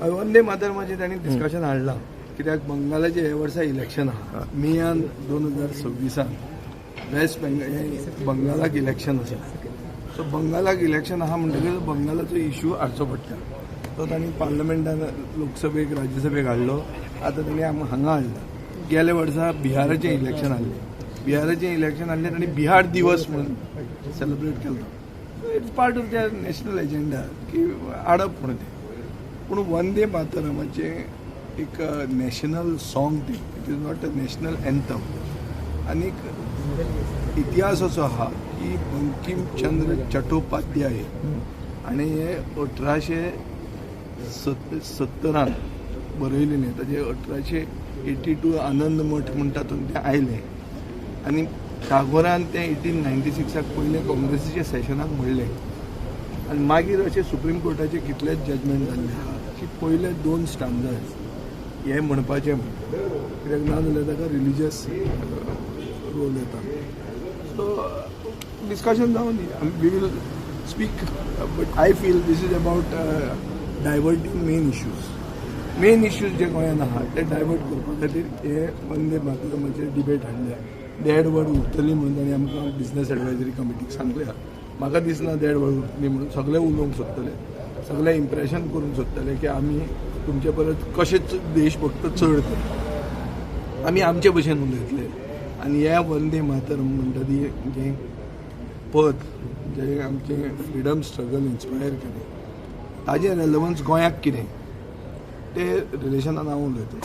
वंदे मातरमाचेर तांणी डिस्कशन हाडलां, कित्याक बंगालाचें हे वर्सा इलेक्शन आहा. मेयान 2026 वेस्ट बेंगाल बंगालाक इलेक्शन आसा. सो बंगालाक इलेक्शन आहा म्हणटकीर बंगालाचो इशू हाडचो पडटा. तो तांणी पार्लमेंटान, लोकसभेक, राज्यसभेक हाडलो. आतां तांणी हांगा हाडला. गेल्या वर्सा बिहाराचें इलेक्शन आहलें. बिहाराचें इलेक्शन आहलें, तांणी बिहार दिवस म्हणून सेलिब्रेट केलो. It's part of their national agenda की हाडप म्हणून तें. पूण वंदे मातरमाचें एक नॅशनल सॉंग तें, it is not a national anthem. आनीक इतिहास असो आहा की बंकिमचंद्र चटोपाध्याय आनी हे 1870 बरयलेलें. ताजे 1882 आनंद मठ म्हणटा तातूंत तें आयलें आनी टागोरान तें 1896 पयलें काँग्रेसीच्या सेशनाक म्हणलें. आनी मागीर अशें सुप्रीम कोर्टाचे कितलेच जजमेंट जाल्ले आहा की पयले दोन स्टांजास हे म्हणपाचें म्हण, कित्याक ना जाल्यार ताका रिलिजियस रोल येता. सो डिस्कशन जावन दी, we will speak, but I feel this is about diverting main issues. Main issues जे गोंयांत आहा ते डायवर्ट करपा खातीर हे वंदे मातरमाचेर डिबेट हाडल्या. देड वर उरतली म्हणून तांणी आमकां बिजनस एडवायजरी कमिटीक सांगल्या. म्हाका दिसना देड वर उरतली म्हणून. सगळे उलोवंक सोदतले, सगळे इम्प्रेशन करूंक सोदतले की आमी तुमचे परस कशेच देशभक्त चड तर आमी आमचे भशेन उलयतले. आनी हे वंदे मातरम म्हणटा ती जें पद जें आमचें फ्रिडम स्ट्रगल इन्स्पायर केलें, ताजें रेलेवन्स गोंयाक कितें तें रिलेशनान हांव उलयतलो.